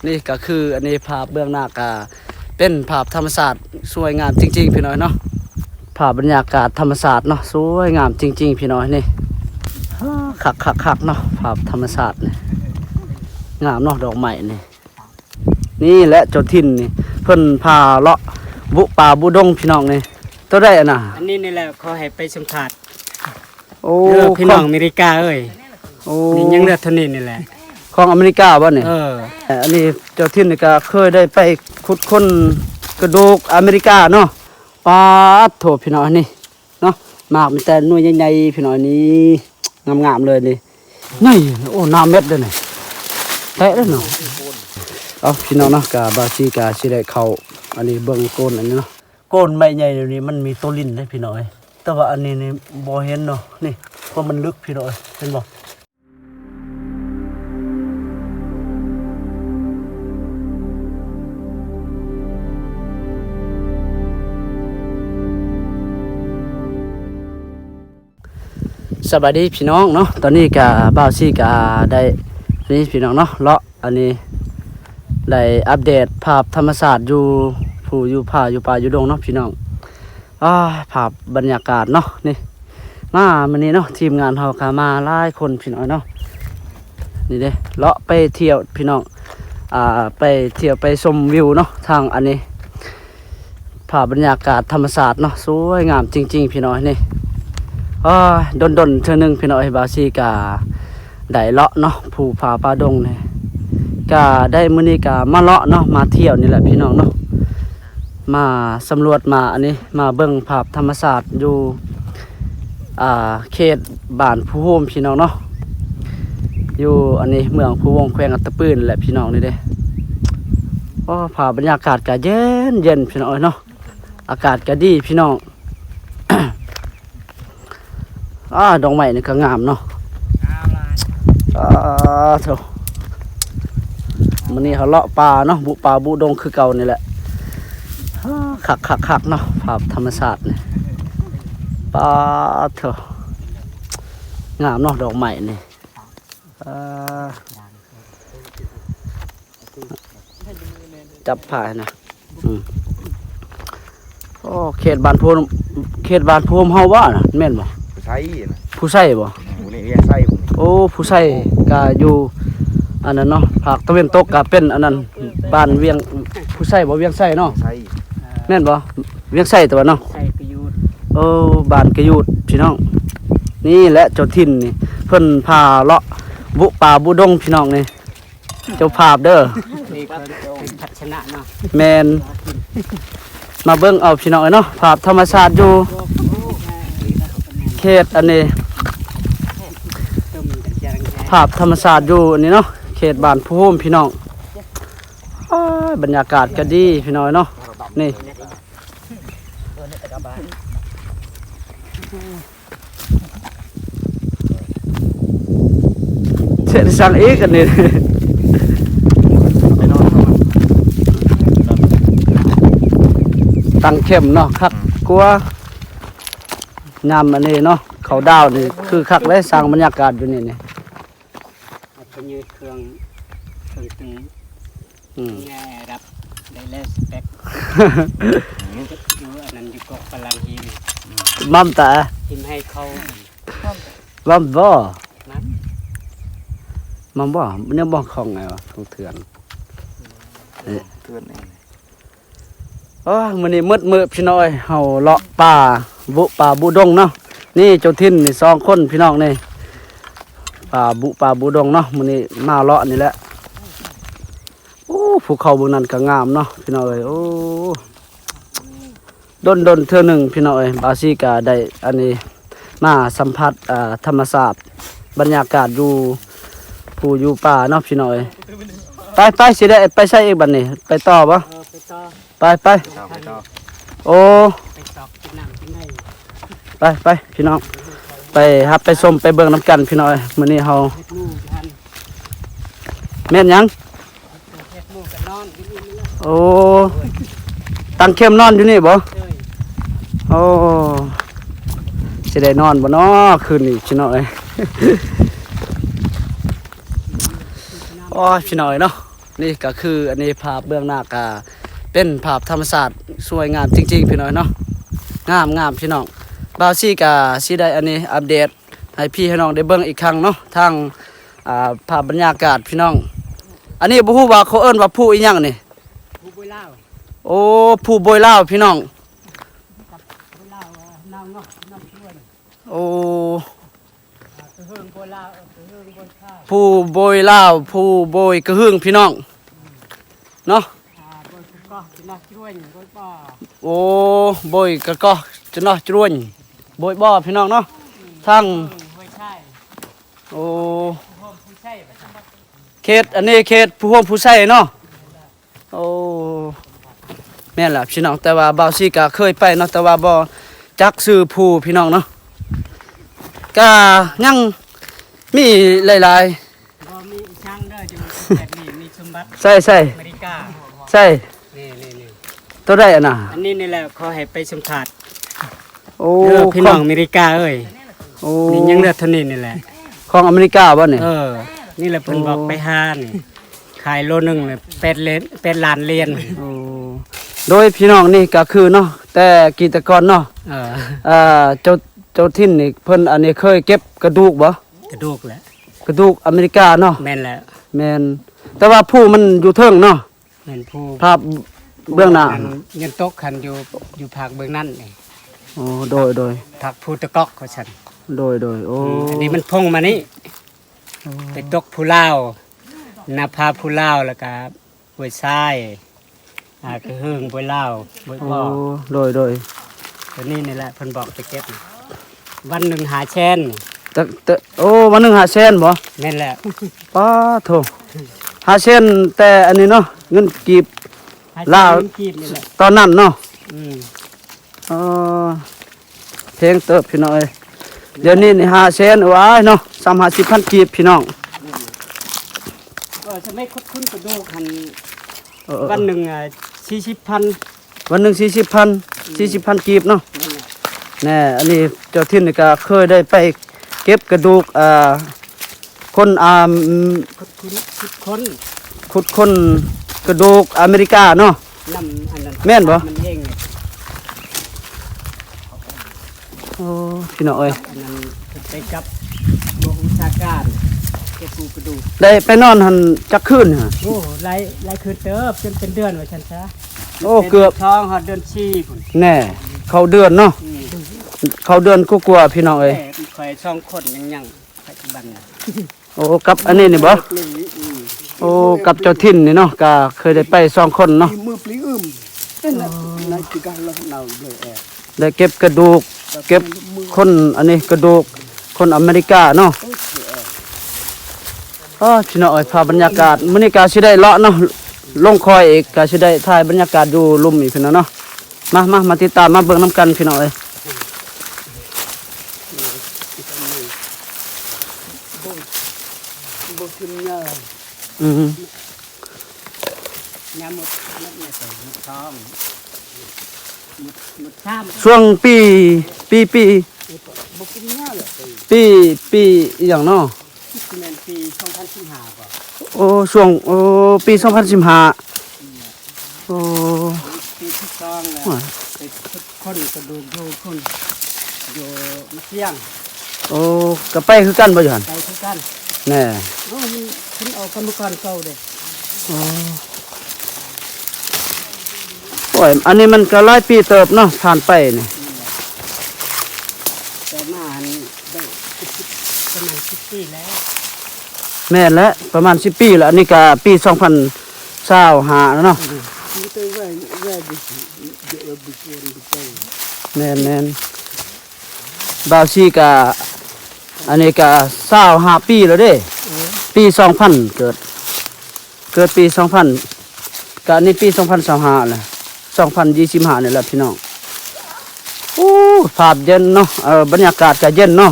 ນີ້ກໍຄື ອັນນີ້ພາບເບື້ອງໜ້າກໍເປັນພາບທຳມະຊາດສວຍງາມຈິງໆ ພີ່ນ້ອງເນາະ. ພາບບັນຍາກາດທຳມະຊາດເນາະ ສວຍງາມຈິງໆ ພີ່ນ້ອງ. ນີ້ ຄັກໆໆ ເນາະ ພາບທຳມະຊາດນີ້ ງາມເນາະ ດອກໄມ້ນີ້. ນີ້ແຫຼະເຈົ້າຖິ່ນນີ້ ເພິ່ນພາເລາະບຸປ່າບຸດົງ ພີ່ນ້ອງນີ້. ໂຕໃດອັນນ່າ? ອັນນີ້ນີ້ແຫຼະ ຂໍໃຫ້ໄປສຳພາດ. ໂອ້ ເອີ ພີ່ນ້ອງອາເມລິກາເອີຍ. ໂອ້ ນີ້ຍັງເຫຼືອເທົ່ານີ້ນີ້ແຫຼະ. ຂອງອາເມລິກາບໍ່ນີ້? ເອີ ອັນນີ້ເຈົ້າຖິ່ນນີ້ກໍເຄີຍໄດ້ໄປຂຸດຄົ້ນກະດູກອາເມລິກາເນາະ. ປາດໂທ້ ພີ່ນ້ອງ ອັນນີ້ເນາະ ໝາກມີແຕ່ໜ່ວຍໃຫຍ່ໆ ພີ່ນ້ອງ ອັນນີ້ງາມໆ ເລີຍນີ້. ນີ້ ໂອ້ ໜ້າເມັດເດ້ນີ້ ແຕະເດ້ເນາະ. ເອົາ ພີ່ນ້ອງເນາະ ກະບ່າວຊີກະຊິໄດ້ເຂົ້າ ອັນນີ້ເບິ່ງໂກນອັນນີ້ເນາະ. ໂກນໄມ້ໃຫຍ່ນີ້ມັນມີໂຕລິນເດ້ ພີ່ນ້ອງເອີຍ ແຕ່ວ່າອັນນີ້ນີ້ບໍ່ເຫັນເນາະ. ນີ້ ເພາະມັນລຶກ ພີ່ນ້ອງເອີຍ ເຫັນບໍ່? ສະບາຍດີພີ່ນ້ອງເນາະ. ຕອນນີ້ກະບ່າວຊີກະໄດ້ ນີ້ພີ່ນ້ອງເນາະ ເລາະ ອັນນີ້ ໄດ້ອັບເດດພາບທຳມະຊາດຢູ່ພູ ຢູ່ຜາ ຢູ່ປ່າ ຢູ່ດົງເນາະ ພີ່ນ້ອງ. ອາ ພາບບັນຍາກາດເນາະ ນີ້ ມາມື້ນີ້ເນາະ ທີມງານເຮົາກະມາຫຼາຍຄົນ ພີ່ນ້ອງເນາະ. ນີ້ເດ້ ເລາະໄປທ່ຽວ ພີ່ນ້ອງ ອາ ໄປທ່ຽວໄປຊົມວິວເນາະ ທາງອັນນີ້ ພາບບັນຍາກາດທຳມະຊາດເນາະ ສວຍງາມຈິງໆ ພີ່ນ້ອງເອີຍ. ນີ້ ໂອ້ຍ ດົນໆ ເທື່ອໜຶ່ງ ພີ່ນ້ອງເອີຍ ບ່າວຊີກະໄດ້ເລາະເນາະ ພູຜາປ່າດົງນີ້ ກະໄດ້ ມື້ນີ້ກະມາເລາະເນາະ ມາທ່ຽວນີ້ແຫຼະ ພີ່ນ້ອງເນາະ. ມາສຳຫຼວດ ມາອັນນີ້ ມາເບິ່ງພາບທຳມະຊາດຢູ່ ອ່າ ເຂດບ້ານພູໂຮມ ພີ່ນ້ອງເນາະ ຢູ່ອັນນີ້ ເມືອງພູວົງ ແຂວງອັດຕະປືນີ້ແຫຼະ ພີ່ນ້ອງ. ນີ້ເດ້ ໂອ້ ພາບບັນຍາກາດກະເຢັນໆ ພີ່ນ້ອງເອີຍເນາະ ອາກາດກະດີ ພີ່ນ້ອງ. ອາ ດອກໄມ້ນີ້ກໍງາມເນາະ ງາມຫຼາຍ. ອາ ໂທ້ ມື້ນີ້ເຮົາເລາະປ່າເນາະ ບຸປ່າບຸດົງຄືເກົ່ານີ້ແຫຼະ. ອາ ຄັກໆໆ ເນາະ ພາບທຳມະຊາດນີ້ ປາດໂທ້ ງາມເນາະ ດອກໄມ້ນີ້. ອາ ຈັບພາຍນະ ອືມ ໂອ້ ເຂດບ້ານພູ ເຂດບ້ານພູໂຮມເຮົາບໍ່ນະ ແມ່ນບໍ່? ຜູ້ໄຊນະ ຜູ້ໄຊບໍ່? ຜູ້ນີ້ວຽງໄຊ ຜູ້ນີ້ ໂອ້ ຜູ້ໄຊກະຢູ່ອັນນັ້ນເນາະ ພາກຕາເວັນຕົກກະເປັນອັນນັ້ນ ບ້ານວຽງ ຜູ້ໄຊບໍ່? ວຽງໄຊເນາະ ໄຊ ແມ່ນບໍ່? ວຽງໄຊຕົວະເນາະ ໄຊກະຫຍູດ ໂອ້ ບ້ານກະຫຍູດ ພີ່ນ້ອງ. ນີ້ແຫຼະເຈົ້າຖິ່ນນີ້ ເພິ່ນພາເລາະບຸປ່າບຸດົງ ພີ່ນ້ອງນີ້. ເຈົ້າພາບເດີ ນີ້ຄືເປັນພາຊະນະເນາະ ແມ່ນ ມາເບິ່ງເອົາ ພີ່ນ້ອງເອີຍເນາະ ພາບທຳມະຊາດຢູ່ເຂດອັນນີ້ ພາບທຳມະຊາດຢູ່ອັນນີ້ເນາະ ເຂດບ້ານພູໂຮມ ພີ່ນ້ອງ. ອ້າຍ ບັນຍາກາດກະດີ ພີ່ນ້ອງເອີຍເນາະ ນີ້ ເຮັດຫຍັງອີກອັນນີ້ ຕັ້ງແຄມເນາະ ຄັກກວ່າຍາມອັນນີ້ເນາະ ເຂົ້າດາວນີ້ຄືຄັກເລີຍ ສ້າງບັນຍາກາດຢູ່ນີ້ນີ້ ອາດຈະຍືດເຄື່ອງ ເຄື່ອງຕີ ອືມ ແງ່ ດັບໄດ້ແລ້ວສະເປັກ ຢູ່ອັນນັ້ນ ຢູ່ເກາະປະລັງຫີນ ໝ່ຳຕາ ຫີນໃຫ້ເຂົາ ໝ່ຳບໍ່ ໝ່ຳ ໝ່ຳບໍ່ ແນວບໍ່ຂອງໄງວະ ຂອງເຖື່ອນ ເຖື່ອນເອງ. ໂອ້ຍ ມື້ນີ້ມືດມື້ ພີ່ນ້ອງເອີຍ ເຮົາເລາະປ່າບຸປ່າບຸດົງເນາະ ນີ້ເຈົ້າຖິ່ນນີ້ສອງຄົນ ພີ່ນ້ອງນີ້ ປ່າບຸປ່າບຸດົງເນາະ ມື້ນີ້ມາເລາະນີ້ແຫຼະ. ໂອ້ ພູເຂົາເບື້ອງນັ້ນກໍງາມເນາະ ພີ່ນ້ອງເອີຍ ໂອ້ ດົນໆ ເທື່ອໜຶ່ງ ພີ່ນ້ອງເອີຍ ບ່າວຊີກະໄດ້ອັນນີ້ ມາສຳຜັດ ເອີ ທຳມະຊາດ ບັນຍາກາດຢູ່ພູຢູ່ປ່າເນາະ ພີ່ນ້ອງເອີຍ. ໄປໆ ຊິໄດ້ໄປໃສອີກບັດນີ້ ໄປຕໍ່ບໍ່? ເອີ ໄປຕໍ່ ໄປໆ ໄປຕໍ່ ໂອ້ ໄປຊອກກິນນ້ຳກິນໃນ ໄປໆ ພີ່ນ້ອງ ໄປຮັບໄປຊົມໄປເບິ່ງນຳກັນ ພີ່ນ້ອງເອີຍ. ມື້ນີ້ເຮົາ ເຮັດໝູ່ຢູ່ຫັ້ນ ແມ່ນຫຍັງ? ເຮັດໝູ່ກັນນອນຢູ່ນີ້ແຫຼະ ໂອ້ ຕັ້ງແຄມນອນຢູ່ນີ້ບໍ່? ເອີຍ ໂອ້ ຊິໄດ້ນອນບໍ່ນໍຄືນນີ້ ພີ່ນ້ອງເອີຍ? ໂອ້ຍ ພີ່ນ້ອງເອີຍເນາະ. ນີ້ກໍຄື ອັນນີ້ພາບເບື້ອງໜ້າກໍເປັນພາບທຳມະຊາດສວຍງາມຈິງໆ ພີ່ນ້ອງເນາະ ງາມໆ ພີ່ນ້ອງ. ບ່າວສີກໍຊິໄດ້ ອັນນີ້ ອັບເດດໃຫ້ພີ່ໃຫ້ນ້ອງໄດ້ເບິ່ງອີກຄັ້ງເນາະ ທາງ ອ່າ ພາບບັນຍາກາດ ພີ່ນ້ອງ. ອັນນີ້ບໍ່ຮູ້ວ່າເຂົາເອີ້ນວ່າພູອີ່ຫຍັງນີ້? ພູໂບຍລາວ. ໂອ້ ພູໂບຍລາວ ພີ່ນ້ອງ. ໂອ້ ພູໂບຍລາວ ພູໂບຍກະຫຶ່ງ ພີ່ນ້ອງເນາະ. ໂອ້ ໂບຍກະກອກ ຈະເນາະ ຈຣວນ ໂບຍບໍ່ ພີ່ນ້ອງເນາະ. ທາງ ໂອ້ ເຂດ ອັນນີ້ເຂດພູໂຮມພູໄຊເນາະ. ໂອ້ ແມ່ນລະພີ່ນ້ອງ ແຕ່ວ່າບ່າວສີກະເຄີຍໄປເນາະ ແຕ່ວ່າບໍ່ຈັກຊື່ພູພີ່ນ້ອງເນາະ. ກະຍັງມີຫຼາຍໆ ບໍ່ມີອີ່ຫຍັງເດີ ຢູ່ແຖວນີ້ມີສົມບັດ ໃສ່ໆ ອາເມລິກາ ໃສ່ ນີ້ໆໆ ໂຕໃດອັນນ່າ? ອັນນີ້ນີ້ແຫຼະ ຂໍໃຫ້ໄປສຳພາດ. ໂອ້ ເດີພີ່ນ້ອງອາເມລິກາເອີຍ. ໂອ້ ນີ້ຍັງເຫຼືອເທົ່ານີ້ນີ້ແຫຼະ ຂອງອາເມລິກາບໍ່ນີ້? ເອີ ນີ້ແຫຼະເພິ່ນບອກໄປຫານີ້ ຂາຍໂລໜຶ່ງແປດເລນ ແປດລ້ານຫຼຽນ. ໂອ້ ໂດຍພີ່ນ້ອງ ນີ້ກໍຄືເນາະ ແຕ່ກີ້ແຕ່ກ່ອນເນາະ ເອີ ເຈົ້າ ເຈົ້າຖິ່ນນີ້ເພິ່ນ ອັນນີ້ເຄີຍເກັບກະດູກບໍ່? ກະດູກແຫຼະ ກະດູກອາເມລິກາເນາະ. ແມ່ນແຫຼະ ແມ່ນ ແຕ່ວ່າພູມັນຢູ່ເທິງເນາະ. ແມ່ນພູ ພາບເບື້ອງໜ້າ ຍານຕົກຫັ້ນຢູ່ ຢູ່ພາກເບື້ອງນັ້ນນີ້. ໂອ້ ໂດຍໆ ພາກພູຕະກອກວ່າຊັ້ນ. ໂດຍໆ ໂອ້ ອັນນີ້ມັນພົງມານີ້ ໄປຕົກພູລາວ ນາພາພູລາວ ແລ້ວກະຫ້ວຍຊາຍ ອາ ກະເຮີງ ໂບຍລາວ ໂບຍ ໂອ້ ບໍ່ ໂດຍໆ ຕົວນີ້ນີ້ແຫຼະ ເພິ່ນບອກໄປເກັບ ວັນໜຶ່ງຫ້າແສນ. ແຕ່ ແຕ່ ໂອ້ ວັນໜຶ່ງຫ້າແສນບໍ່? ແມ່ນແຫຼະ. ປາໂທ ຫ້າແສນ ແຕ່ອັນນີ້ເນາະ ເງິນກີບລາວ ເງິນກີບນີ້ແຫຼະ ຕອນນັ້ນເນາະ. ອືມ ເອີ ແພງເຕີບພີ່ນ້ອງເອີຍ. ດຽວນີ້ນີ້ຫ້າແສນ ໂອ້ຍເນາະ ສາມຫ້າສິບພັນກີບພີ່ນ້ອງ. ເອີ ສະໄໝຂຸດຄົ້ນກະດູກຫັ້ນ ເອີ ວັນໜຶ່ງ ອ່າ ສີ່ສິບພັນ ວັນໜຶ່ງສີ່ສິບພັນ ອືມ ສີ່ສິບພັນກີບເນາະ. ແມ່ນແຫຼະ ແນ່ ອັນນີ້ເຈົ້າຖິ່ນນີ້ກະເຄີຍໄດ້ໄປເກັບກະດູກ ອ່າ ຄົນ ອ່າ ຂຸດຄົ້ນ ຂຸດຄົ້ນ ຂຸດຄົ້ນກະດູກອາເມລິກາເນາະ. ນຳອັນນັ້ນ ແມ່ນບໍ່? ມັນເອງ. ໂອ້ ພີ່ນ້ອງເອີຍ ອັນນັ້ນໄປກັບພວກວິຊາການເກັບກູ້ກະດູກ. ໄດ້ໄປນອນຫັ້ນຈັກຄືນຫະ? ໂອ້ ຫຼາຍ ຫຼາຍຄືນເຕີບ ຈົນເປັນເດືອນວ່າຊັ້ນຊະ. ໂອ້ ເກືອບ ເດືອນສອງຮອດເດືອນສີ່ພຸ້ນ. ແນ່ ເຂົ້າເດືອນເນາະ. ອືມ ເຂົ້າເດືອນກວ່າໆ ພີ່ນ້ອງເອີຍ. ແຕ່ຂ້ອຍສອງຄົນຍັງ ຍັງປັດຈຸບັນ. ໂອ້ ກັບອັນນີ້ນີ້ບໍ່? ອືມ ໂອ້ ກັບເຈົ້າຖິ່ນນີ້ເນາະ ກະເຄີຍໄດ້ໄປສອງຄົນເນາະ. ໄດ້ເກັບກະດູກ ເກັບຄົນ ອັນນີ້ກະດູກຄົນອາເມລິກາເນາະ. ໂອ້ຍ ພີ່ນ້ອງເອີຍ ພາບບັນຍາກາດ ມື້ນີ້ກະຊິໄດ້ເລາະເນາະ ລົງຄອຍອີກ ກະຊິໄດ້ຖ່າຍບັນຍາກາດຢູ່ລຸ່ມອີກພີ່ນ້ອງເນາະ. ມາ ມາ ມາຕິດຕາມມາເບິ່ງນຳກັນ ພີ່ນ້ອງເອີຍ. ອືມ ຍາໝົດ ໝົດ ໝົດສອງ ໝົດ ໝົດສາມ ຊ່ວງປີ ປີ ປີ ບໍ່ກິນຫຍ້າແຫຼະ ປີ ປີອີ່ຫຍັງເນາະ? ຊິແມ່ນປີສອງພັນສິບຫ້າບໍ່? ໂອ້ ຊ່ວງ ໂອ້ ປີສອງພັນສິບຫ້າ. ໂອ້ ປີສິບສອງແລ້ວ ໄປຂຸດຄົ້ນກະດູກຢູ່ພຸ້ນ ຢູ່ມະຊຽງ. ໂອ້ ກະໄປຄືກັນບໍ່ຢູ່ຫັ້ນ? ໄປຄືກັນ. ແນ່ ເອົາ ມັນ ເພິ່ນເອົາກຳມະກອນເກົ່າເດ້. ໂອ້ ໂອ້ຍ ອັນນີ້ມັນກະຫຼາຍປີເຕີບເນາະ ຜ່ານໄປນີ້. ແຕ່ມາອັນ ໄດ້ປະມານສິບປີແລ້ວ. ແມ່ນແຫຼະ ປະມານສິບປີແລ້ວ ອັນນີ້ກະປີສອງພັນຊາວຫ້າແລ້ວເນາະ. ແມ່ນໆ ບ່າວຊີກະ ອັນນີ້ກະຊາວຫ້າປີແລ້ວເດ້. ເອີ ປີສອງພັນເກີດ ເກີດປີສອງພັນ ກະນີ້ປີສອງພັນຊາວຫ້າແຫຼະ ສອງພັນຊາວຫ້ານີ້ແຫຼະພີ່ນ້ອງ. ໂອ້ ພາບເຢັນເນາະ ເອີ ບັນຍາກາດກະເຢັນເນາະ.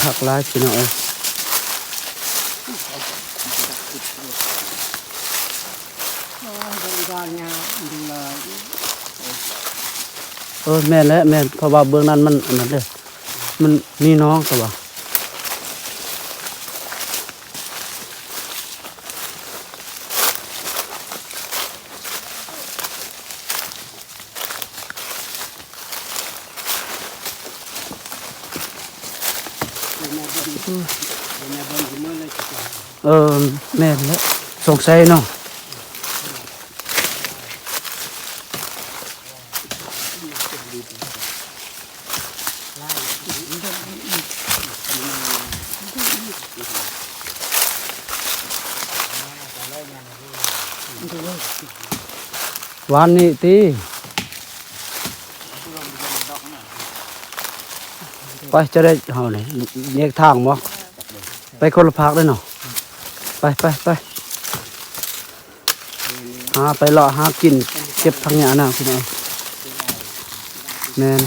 ຄັກໆໆຫຼາຍພີ່ນ້ອງເອີຍ. ໂອ້ຍ ເບິ່ງກ່ອນຍາມ ເບິ່ງລອ ເອີ ແມ່ນແຫຼະ ແມ່ນ ເພາະວ່າເບື້ອງນັ້ນມັນອັນນັ້ນເດ້ ມັນມີໜອງ ແຕ່ວ່າ ເອີ ແມ່ນແຫຼະ ສົງໄສເນາະ. ວານນີ້ຕິ ໄປ ຈະໄດ້ເຮົານີ້ແຍກທາງບໍ່? ໄປຄົນລະພາກເດ້ເນາະ. ໄປ ໄປ ໄປ ຫາໄປເລາະຫາກິນ ເກັບຜັກຫຍ້ານາພີ່ນ້ອງ. ແມ່ນ.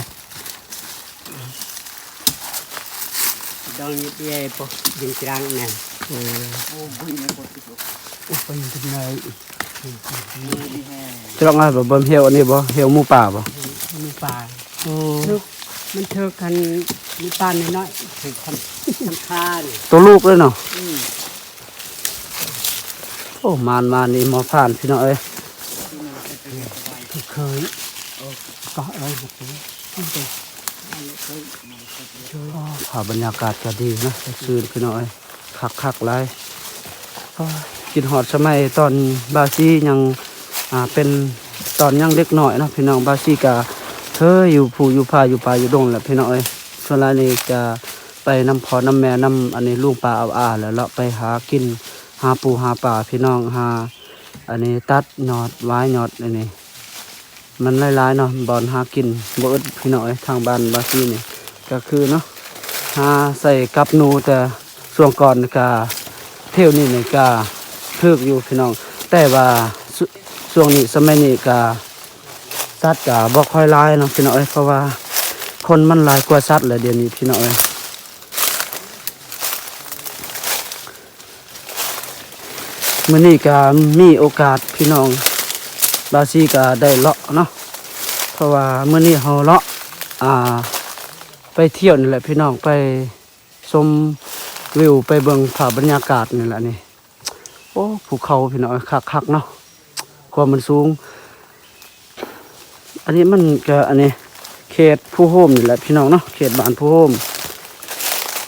ດອງເຍຍປະ ດິນກລາງນະ. ເອີ ໂອ້ຍ ໂອ້ຍ ເປັນໄງ? ຈະລອງເອົາບໍ່ ເບິ່ງເຫວອັນນີ້ບໍ່? ເຫວໝູປ່າບໍ່? ໝູປ່າ. ໂອ້ ມັນຖືກ ມັນຖືກຄັນໝູປ່ານ້ອຍໆ ຖືກຄັນ ຄັນຄານີ້ ໂຕລູກເລີຍເນາະ. ອືມ. ໂອ້ ມານ ມານນີ້ໝໍຜ່ານພີ່ນ້ອງເອີຍ. ເຄີຍ ກໍເອີຍ ໂອ້ ພາບບັນຍາກາດກໍດີນະ ສົດຊື່ນພີ່ນ້ອງເອີຍ ຄັກໆຫຼາຍ. ໂອ້ຍ ຄິດຮອດສະໄໝຕອນບ່າວສີຍັງ ອ່າ ເປັນ ຕອນຍັງເດັກນ້ອຍເນາະພີ່ນ້ອງ. ບ່າວສີກໍເຄີຍຢູ່ພູຢູ່ປ່າ ຢູ່ປ່າຢູ່ດົງແຫຼະພີ່ນ້ອງເອີຍ. ສ່ວນຫຼາຍນີ້ຈະໄປນຳພໍ່ນຳແມ່ ນຳອັນນີ້ລຸງປ້າອາວອາ ແລ້ວເລາະໄປຫາກິນ ຫາປູຫາປາພີ່ນ້ອງ ຫາອັນນີ້ຕັດຍອດຫວາຍຍອດອັນນີ້ ມັນຫຼາຍໆເນາະ ບ່ອນຫາກິນບໍ່ອຶດພີ່ນ້ອງເອີຍ. ທາງບ້ານບ່າວສີນີ້ກໍຄືເນາະ ຫາໃສ່ກັບໜູ ແຕ່ຊ່ວງກ່ອນກະ ແຖວນີ້ນີ້ກະຖືກຢູ່ພີ່ນ້ອງ ແຕ່ວ່າ ຊ່ວງນີ້ສະໄໝນີ້ກະ ສັດກະບໍ່ຄ່ອຍຫຼາຍເນາະພີ່ນ້ອງເອີຍ ເພາະວ່າຄົນມັນຫຼາຍກວ່າສັດແຫຼະດຽວນີ້ພີ່ນ້ອງເອີຍ. ມື້ນີ້ກະມີໂອກາດພີ່ນ້ອງ ບ່າວສີກະໄດ້ເລາະເນາະ ເພາະວ່າມື້ນີ້ເຮົາເລາະ ອ່າ ໄປທ່ຽວນີ້ແຫຼະພີ່ນ້ອງ ໄປຊົມວິວ ໄປເບິ່ງພາບບັນຍາກາດນີ້ແຫຼະນີ້. ໂອ້ ພູເຂົາພີ່ນ້ອງ ຄັກໆເນາະ ຄວາມມັນສູງ. ອັນນີ້ມັນກະ ອັນນີ້ເຂດພູໂຮມນີ້ແຫຼະພີ່ນ້ອງເນາະ ເຂດບ້ານພູໂຮມ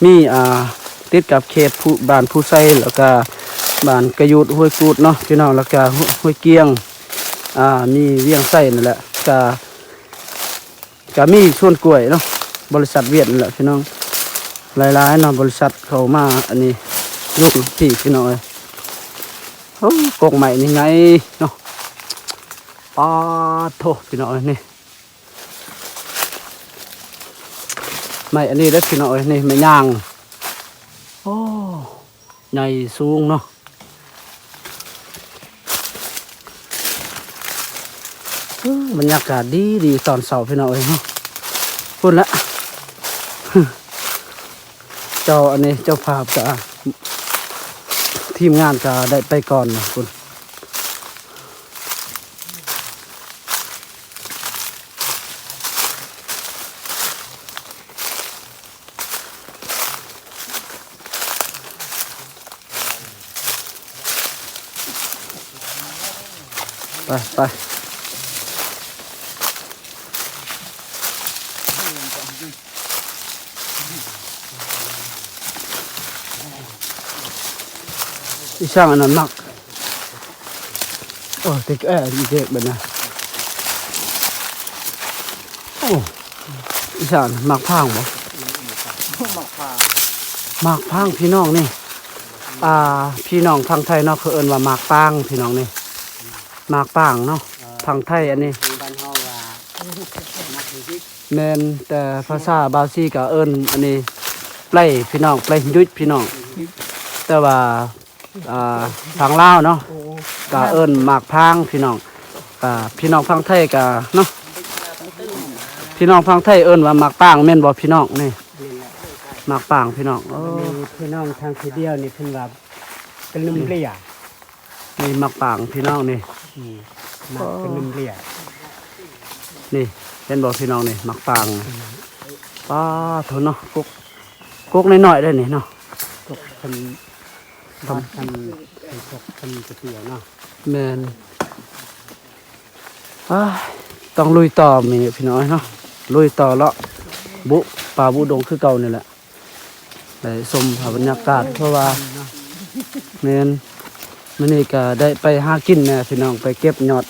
ມີ ອ່າ ຕິດກັບເຂດພູ ບ້ານພູໄຊ ແລ້ວກະບ້ານກະຫຍູດ ຫ້ວຍກູດເນາະພີ່ນ້ອງ ແລ້ວກະຫ້ວຍກຽງ ອ່າ ມີວຽງໄຊນັ້ນແຫຼະ ກະ ກະມີສວນກ້ວຍເນາະ ບໍລິສັດຫວຽດນັ້ນແຫຼະພີ່ນ້ອງ ຫຼາຍໆເນາະ ບໍລິສັດເຂົ້າມາອັນນີ້ ລົງທີ່ພີ່ນ້ອງເອີຍ. ໂອ້ ກົກໄມ້ນີ້ໃຫຍ່ເນາະ ປາດໂທ້ພີ່ນ້ອງເອີຍ ນີ້ໄມ້ອັນນີ້ເດີ້ພີ່ນ້ອງເອີຍ ນີ້ໄມ້ຍາງ ໂອ້ ໃຫຍ່ສູງເນາະ. ເອີ ບັນຍາກາດດີໆຕອນເຊົ້າພີ່ນ້ອງເອີຍເນາະ ພຸ້ນລະ ເຈົ້າ ອັນນີ້ເຈົ້າພາບກະ ທີມງານກະໄດ້ໄປກ່ອນພຸ້ນ. ໄປ ໄປ ອີຊ່າງອັນນັ້ນມັກ ໂອ້ ຕິກແອ ອີເດັກບັດນະ. ໂອ້ ອີສານໝາກພາງບໍ່? ໝາກພາງ ໝາກພາງພີ່ນ້ອງນີ້ ອ່າ ພີ່ນ້ອງທາງໄທເນາະ ເຂົາເອີ້ນວ່າໝາກປາງພີ່ນ້ອງນີ້ ໝາກປາງເນາະ ເອີ ທາງໄທອັນນີ້ ທາງບ້ານເຮົາວ່າໝາກເຫັດ. ແມ່ນ ແຕ່ພາສາບາວຊີກໍເອີ້ນອັນນີ້ໄປພີ່ນ້ອງ ໄປຢຸດພີ່ນ້ອງ ແຕ່ວ່າ ອ່າ ທາງລາວເນາະ ກໍເອີ້ນໝາກພາງພີ່ນ້ອງ ກໍພີ່ນ້ອງຝັ່ງໄທກໍເນາະ ພີ່ນ້ອງຝັ່ງໄທເອີ້ນວ່າໝາກປາງແມ່ນບໍ່ພີ່ນ້ອງ? ນີ້ໝາກປາງພີ່ນ້ອງ ເອີ ພີ່ນ້ອງທາງທີດຽວນີ້ເພິ່ນວ່າກະໜຶ່ມເລຍ. ນີ້ໝາກປາງພີ່ນ້ອງນີ້ ອືມ ໝາກກະໜຶ່ມເລຍ ນີ້ ເຫັນບໍ່ພີ່ນ້ອງນີ້ ໝາກປາງ ປາໂທ້ເນາະ ກົກ ກົກນ້ອຍໆເດ້ນີ້ເນາະ ກົກເພິ່ນ ທຳ ທຳ ກົກເພິ່ນກະເຕີຍເນາະ ແມ່ນ ອ້າຍ ຕ້ອງລຸຍຕໍ່ມື້ນີ້ພີ່ນ້ອງເນາະ ລຸຍຕໍ່ເລາະບຸ ປ່າບຸດົງຄືເກົ່ານີ້ແຫຼະ. ໄດ້ຊົມພາບບັນຍາກາດ ເພາະວ່າ ແມ່ນ ມື້ນີ້ກະໄດ້ໄປຫາກິນແດ່ພີ່ນ້ອງ ໄປເກັບຍອດ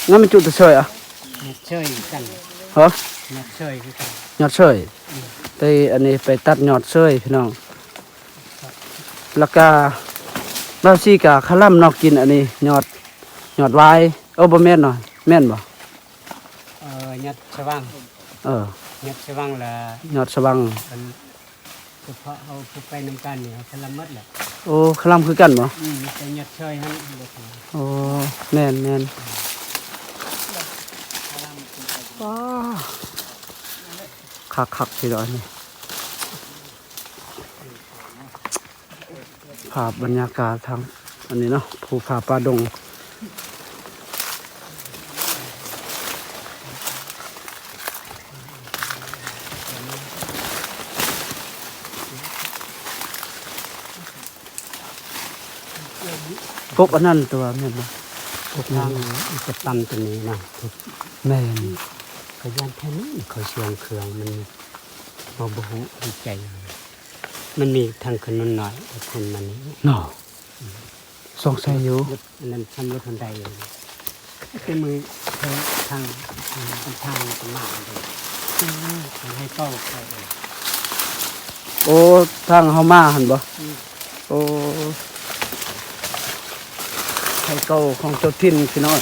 ງາມແມ່ນຈຸດຕະເຊີຍອະ ຍອດເຊີຍຄືກັນ ຮະ ຍອດເຊີຍຄືກັນ ຍອດເຊີຍ ອືມ ໄປ ອັນນີ້ໄປຕັດຍອດເຊີຍພີ່ນ້ອງ ແລ້ວກະ ລາວຊີກະຄະລຳເນາະ ກິນອັນນີ້ ຍອດ ຍອດຫວາຍ ເອີ ບໍ່ແມ່ນເນາະ ແມ່ນບໍ່? ເອີ ຍອດຊະວັງ ເອີ ຍອດຊະວັງລະ ຍອດຊະວັງ ອັນ ສະເພາະເຮົາຜູ້ໄປນຳກັນນີ້ ເຮົາຄະລຳໝົດແຫຼະ ໂອ້ ຄະລຳຄືກັນບໍ່? ອືມ ມີແຕ່ຍອດເຊີຍຫັ້ນ ໂອ້ ແມ່ນໆ ວ້า ຄັກໆ ພີ່ນ້ອງນີ້ ພາບບັນຍາກາດທາງອັນນີ້ເນາະ ພູຜາປ່າດົງ ກົກອັນນັ້ນຕົວະ ແມ່ນບໍ່? ກົກນັ້ນ ທາງ ອີກະຕັນຕົວນີ້ນະ ແມ່ນ ຂ້ອຍຢ້ານແຖວນີ້ເຂົາຊ່ວງເຄື່ອງມັນ ເຮົາບໍ່ຮູ້ໃນໃຈ ມັນມີທາງຂະໜົນນ້ອຍຂຶ້ນມານີ້ເນາະ ສົງໄສຢູ່ ລົດ ລົດອັນນັ້ນ ທຳລົດຮອນໄດ ແຕ່ມື້ທາງ ທາງ ທາງມັນກະມາເດ້ ເອີ ໃຫ້ເຂົາ ໂອ້ ທາງເຮົາມາຫັ້ນບໍ່? ອືມ ໂອ້ ໄຮ່ເກົ່າຂອງເຈົ້າຖິ່ນພີ່ນ້ອງ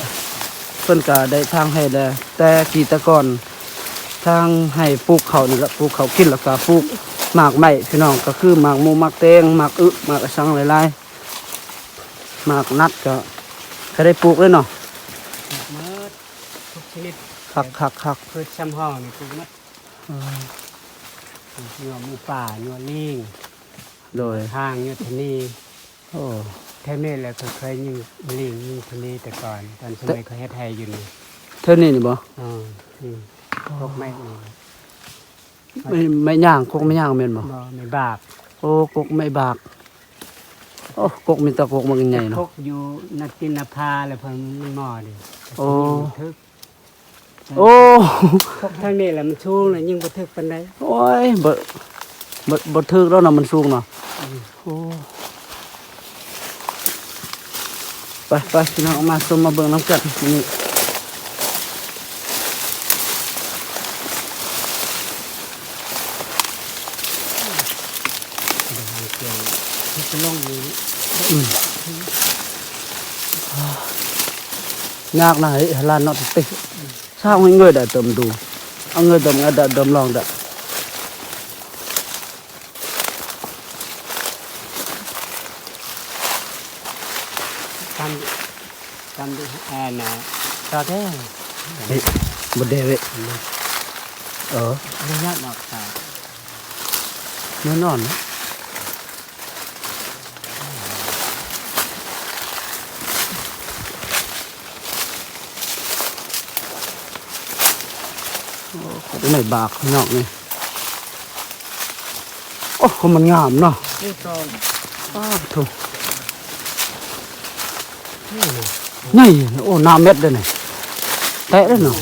ເພິ່ນກະໄດ້ທາງໃຫ້ແລ້ວ ແຕ່ກີ້ແຕ່ກ່ອນ ທາງໃຫ້ປູກເຂົ້ານີ້ລະ ປູກເຂົ້າກິນ ແລ້ວກະປູກໝາກໄມ້ພີ່ນ້ອງ ກະຄືໝາກໝູກ ໝາກແຕງ ໝາກອຶ ໝາກອີ່ສັງຫຼາຍໆ ໝາກນັດກະ ກະໄດ້ປູກເລີຍເນາະ ປູກໝົດທຸກຊະນິດ ຄັກໆໆ ພືດຊຳເຮົານີ້ປູກໝົດ ເອີ ຍົວໝູປ່າ ຍົວລີງ ໂດຍ ທາງ ໂຍທະນີ ໂອ້ ແຖວນີ້ແຫຼະ ຂ້ອຍເຄີຍຍິງລີງຍິງທະນີແຕ່ກ່ອນ ຕອນສະໄໝຂ້ອຍເຮັດໄຮ່ຢູ່ນີ້ ແຖວນີ້ນີ້ບໍ່? ເອີ ນີ້ ໂອ້ ກົກໄມ້ນີ້ ໄມ້ ໄມ້ຫຍ້າງ ກົກໄມ້ຫຍ້າງແມ່ນບໍ່? ບໍ່ ໄມ້ບາກ ໂອ້ ກົກໄມ້ບາກ ໂອ້ ກົກມີແຕ່ກົກໝາກໃຫຍ່ເນາະ ກົກຢູ່ນາຕີນນາພາ ແລ້ວເພິ່ນມັນໝໍ້ເດ້ ໂອ້ ຖືກ ໂອ້ ພວກທາງນີ້ລະມັນສູງລະ ຍິງບໍ່ຖືກປານໃດ ໂອ້ຍ ບໍ່ ບໍ່ ບໍ່ຖືກດອກເນາະ ມັນສູງເນາະ ອືມ ໂອ້ ໄປໆ ພີ່ນ້ອງ ມາຊົມມາເບິ່ງນຳກັນນີ້ ອືມ ຍາກນະ ເຮີ້ຍ ຫຼານເນາະ ຕິ ຊາວໃຫ້ເງີດດະ ຕົມດູ ເອົາເງີດຕົມ ອາດະ ຕົມລອງດະ ຕຳ ຕຳ ອັນນ່າ ຕໍ່ເດີ ເອີ ບໍ່ເດເວ ເອີ ບໍ່ຍາກດອກ ແນ່ນອນ ໂອ້ ໄມ້ບາກພີ່ນ້ອງນີ້ ໂອ້ ມັນງາມເນາະ ນີ້ຕອງ ອ້າໂທ້ ນີ້ນະ ນີ້ ໂອ້ ໜ້າແມັດເດ້ນີ້ ແຕະເດ້ເນາະ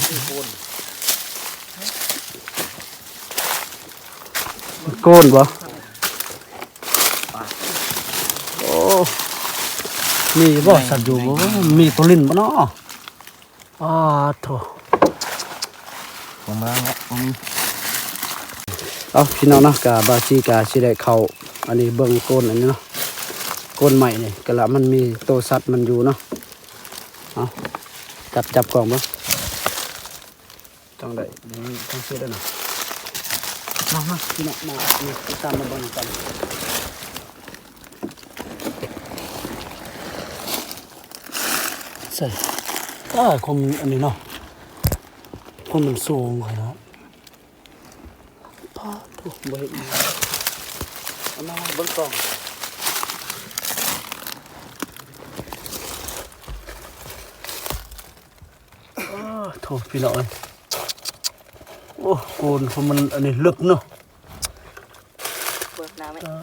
ໂກນບໍ່? ໂອ້ ມີບໍ່? ສັດຢູ່ບໍ່? ມີໂຕຫຼິ້ນບໍ່ເນາະ? ອ້າໂທ້ ບໍ່ມາແລ້ວ ບໍ່ມີ. ເອົາ ພີ່ນ້ອງເນາະ ກະບ່າວຊີກະຊິໄດ້ເຂົ້າ ອັນນີ້ເບິ່ງໂກນ ອັນນີ້ເນາະ ໂກນໄມ້ນີ້ ກະລະມັນມີໂຕສັດມັນຢູ່ເນາະ. ເອົາ ຈັບ ຈັບກ້ອງເບິ່ງ. ຕ້ອງໄດ້ ນີ້ຕ້ອງເຮັດແລ້ວນະ. ມາ ມາ ພີ່ນ້ອງ ມາ ມາ ຕິດຕາມມາເບິ່ງນຳກັນ. ໃສ່ ອ້າ ຄົມອັນນີ້ເນາະ ຄົມມັນສູງຂະໜາດ ປາດໂທ້ ບໍ່ເຫັນ. ເອົາມາເບິ່ງກ້ອງ. ໂອ້ ໂທ້ ພີ່ນ້ອງເອີຍ ໂອ້ ໂກນ ເພາະມັນອັນນີ້ເລິກເນາະ ເບິ່ງໜ້າໄວ້ ເອີ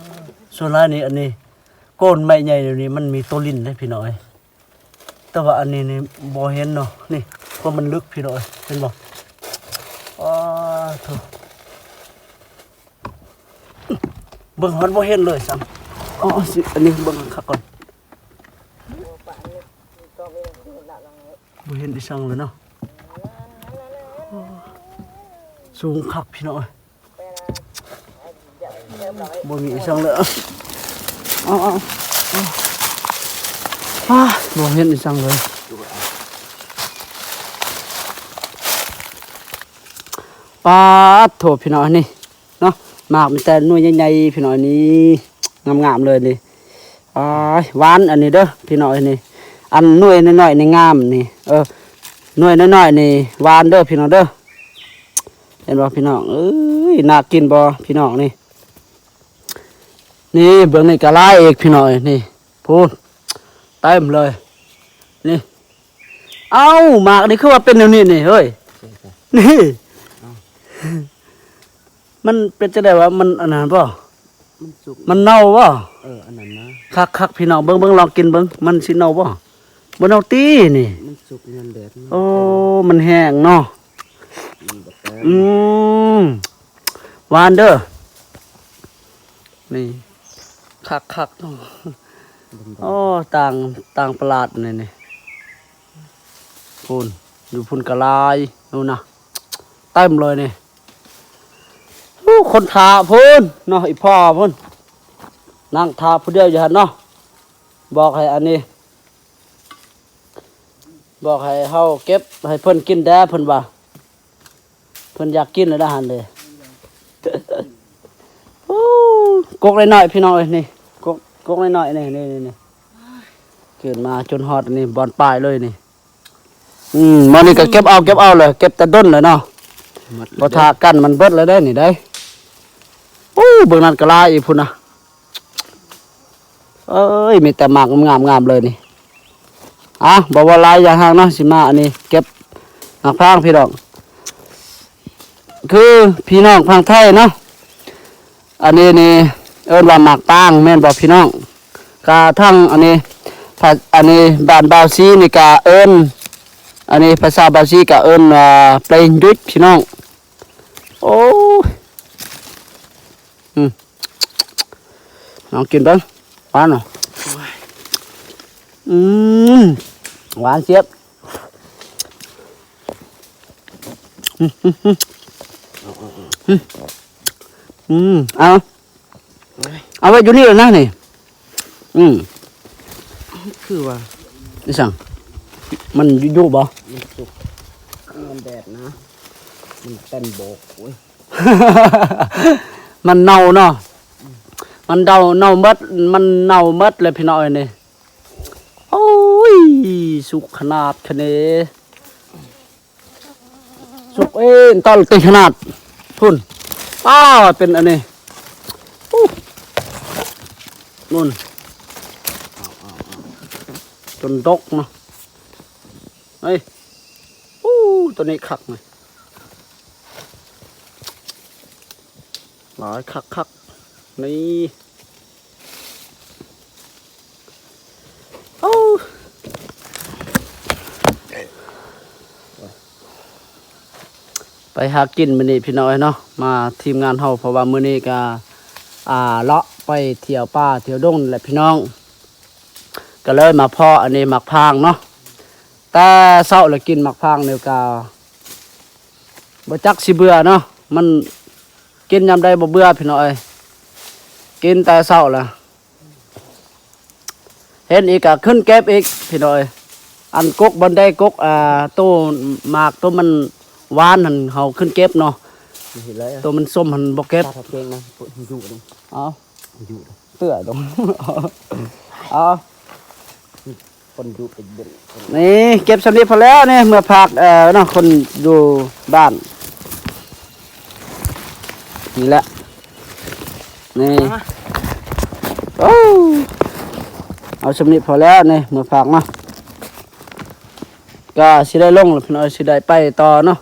ສ່ວນຫຼາຍນີ້ ອັນນີ້ ໂກນໄມ້ໃຫຍ່ນີ້ມັນມີໂຕລິນເດ້ພີ່ນ້ອງເອີຍ ແຕ່ວ່າອັນນີ້ນີ້ບໍ່ເຫັນເນາະ ນີ້ ເພາະມັນເລິກພີ່ນ້ອງເອີຍ ເຫັນບໍ່? ອ້າໂທ້ ເບິ່ງຮອດບໍ່ເຫັນເລີຍຊ້ຳ. ອໍ ຊິ ອັນນີ້ເບິ່ງຄັກກ່ອນ ບໍ່ເຫັນອີ່ສັງເລີຍເນາະ. ສູງຄັກພີ່ນ້ອງເອີຍ ບໍ່ມີອີ່ສັງເລີຍ. ເອົາ ເອົາ ເອົາ ອ້າ ບໍ່ເຫັນອີ່ສັງເລີຍ. ປາດໂທ້ ພີ່ນ້ອງ ອັນນີ້ເນາະ ໝາກມີແຕ່ໜ່ວຍໃຫຍ່ໆ ພີ່ນ້ອງ ອັນນີ້ງາມໆເລີຍນີ້. ອ້າຍ ຫວານອັນນີ້ເດີພີ່ນ້ອງ ອັນນີ້ ອັນໜ່ວຍນ້ອຍໆນີ້ງາມນີ້ ເອີ ໜ່ວຍນ້ອຍໆນີ້ຫວານເດີພີ່ນ້ອງເດີ. ເຫັນບໍ່ພີ່ນ້ອງເອີຍ ໜ້າກິນບໍ່ພີ່ນ້ອງນີ້? ນີ້ເບິ່ງນີ້ກະຫຼາຍອີກພີ່ນ້ອງເອີຍ ນີ້ ພຸ້ນ ເຕັມເລີຍນີ້. ເອົ້າ ໝາກນີ້ຄືວ່າເປັນແນວນີ້ນີ້ເຮີ້ຍ ນີ້ ມັນເປັນຈັ່ງໃດວະ? ມັນອັນນັ້ນບໍ່? ມັນສຸກ ມັນເນົ່າບໍ່? ເອີ ອັນນັ້ນນະ ຄັກໆ ພີ່ນ້ອງ ເບິ່ງໆ ລອງກິນເບິ່ງ ມັນຊິເນົ່າບໍ່? ບໍ່ເນົ່າຕິນີ້ ມັນສຸກຍ້ອນແດດ ໂອ້ ມັນແຫ້ງເນາະ. ອືມ ຫວານເດີ ນີ້ ຄັກໆ ໂອ້ ຕ່າງ ຕ່າງປະຫຼາດນີ້ ນີ້ ພຸ້ນ ຢູ່ພຸ້ນກະຫຼາຍ ນູ້ນນະ ເຕັມເລີຍນີ້. ໂອ້ ຄົນຖ້າພຸ້ນເນາະ ອີ່ພໍ່ພຸ້ນ ນັ່ງຖ້າຜູ້ດຽວຢູ່ຫັ້ນເນາະ. ບອກໃຫ້ອັນນີ້ ບອກໃຫ້ເຮົາເກັບໃຫ້ເພິ່ນກິນແດ່ ເພິ່ນວ່າ ເພິ່ນຢາກກິນແລ້ວຫັ້ນເດ້. ໂອ້ ກົກນ້ອຍໆ ພີ່ນ້ອງເອີຍ ນີ້ ກົກ ກົກນ້ອຍໆ ນີ້ ນີ້ ນີ້ ຂຶ້ນມາຈົນຮອດອັນນີ້ ບ່ອນປາຍເລີຍນີ້. ອືມ ມື້ນີ້ກໍເກັບເອົາ ເກັບເອົາເລີຍ ເກັບແຕ່ດົນເລີຍເນາະ ບໍ່ຖ້າກັນມັນເບິດແລ້ວເດ້ນີ້ໄດ໋. ໂອ້ ເບິ່ງນັ້ນກໍຫຼາຍອີກພຸ້ນນະ. ເອີຍ ມີແຕ່ໝາກງາມໆເລີຍນີ້. ອ່ະ ບໍ່ເວົ້າຫຼາຍຢ່າຫ່າງເນາະ ຊິມາອັນນີ້ເກັບໝາກພາງພີ່ນ້ອງ ຄືພີ່ນ້ອງຝັ່ງໄທເນາະ ອັນນີ້ນີ້ເອີ້ນວ່າໝາກປາງແມ່ນບໍ່ພີ່ນ້ອງ? ກະທາງອັນນີ້ ພາ ອັນນີ້ບ້ານບ່າວສີນີ້ກະເອີ້ນ ອັນນີ້ພາສາບ່າວສີກະເອີ້ນວ່າເປງຢຸດພີ່ນ້ອງ. ໂອ້ຍ ອືມ ລອງກິນເບິ່ງ ຫວານເນາະ. ໂອ້ຍ ອືມ ຫວານສຽບ. ອືມ ເອົາ ເອົາ ເອົາ ອືມ ເອົາ ໂອ້ຍ ເອົາໄວ້ຢູ່ນີ້ແລ້ວນະນີ້. ອືມ ຄືວ່າ ອີ່ສັງ ມັນຢູ່ບໍ່? ມັນສຸກ ມັນແດດນະ ມັນເຕັມໂບກ ໂອ້ຍ ມັນເນົ່າເນາະ ມັນເນົ່າ ເນົ່າໝົດ ມັນເນົ່າໝົດເລີຍພີ່ນ້ອງເອີຍນີ້. ໂອ້ຍ ສຸກຂະໜາດຂະເນ ສຸກເອນຕອນຕິຂະໜາດ ພຸ້ນ ອ້າ ເປັນອັນນີ້ ໂອ້ ນູ້ນ ຈົນດົກເນາະ. ເຮີ້ຍ ໂອ້ ໂຕນີ້ຄັກນີ້ ຫຼາຍຄັກໆ ນີ້ ໂອ້ ໄປຫາກິນມື້ນີ້ພີ່ນ້ອງເອີຍເນາະ ມາທີມງານເຮົາ ເພາະວ່າມື້ນີ້ກະ ອ່າ ເລາະໄປທ່ຽວປ່າທ່ຽວດົງແຫຼະພີ່ນ້ອງ. ກໍເລີຍມາພໍ້ອັນນີ້ໝາກພາງເນາະ ແຕ່ເຊົ້າລະກິນໝາກພາງນີ້ກະບໍ່ຈັກຊິເບື່ອເນາະ ມັນກິນຍາມໃດບໍ່ເບື່ອພີ່ນ້ອງເອີຍ ກິນແຕ່ເຊົ້າລະ ເຫັນອີກກະຂຶ້ນເກັບອີກພີ່ນ້ອງເອີຍ. ອັນກົກບ່ອນໃດກົກ ອ່າ ໂຕໝາກໂຕມັນຫວານຫັ້ນເຮົາຂຶ້ນເກັບເນາະ ໂຕມັນສົ້ມຫັ້ນບໍ່ເກັບ ເອົາ ເຕືອດອກ ເອົາ ຄົນດຸໄປເບິ່ງ ນີ້ເກັບສ່ຳນີ້ພໍແລ້ວນີ້ ເມືອຝາກ ເອີ ເນາະ ຄົນຢູ່ບ້ານ ນີ້ແຫຼະ ນີ້ ໂອ້ ເອົາສ່ຳນີ້ພໍແລ້ວນີ້ ເມືອຝາກເນາະ ກະຊິໄດ້ລົງແລ້ວພີ່ນ້ອງ ຊິໄດ້ໄປຕໍ່ເນາະ.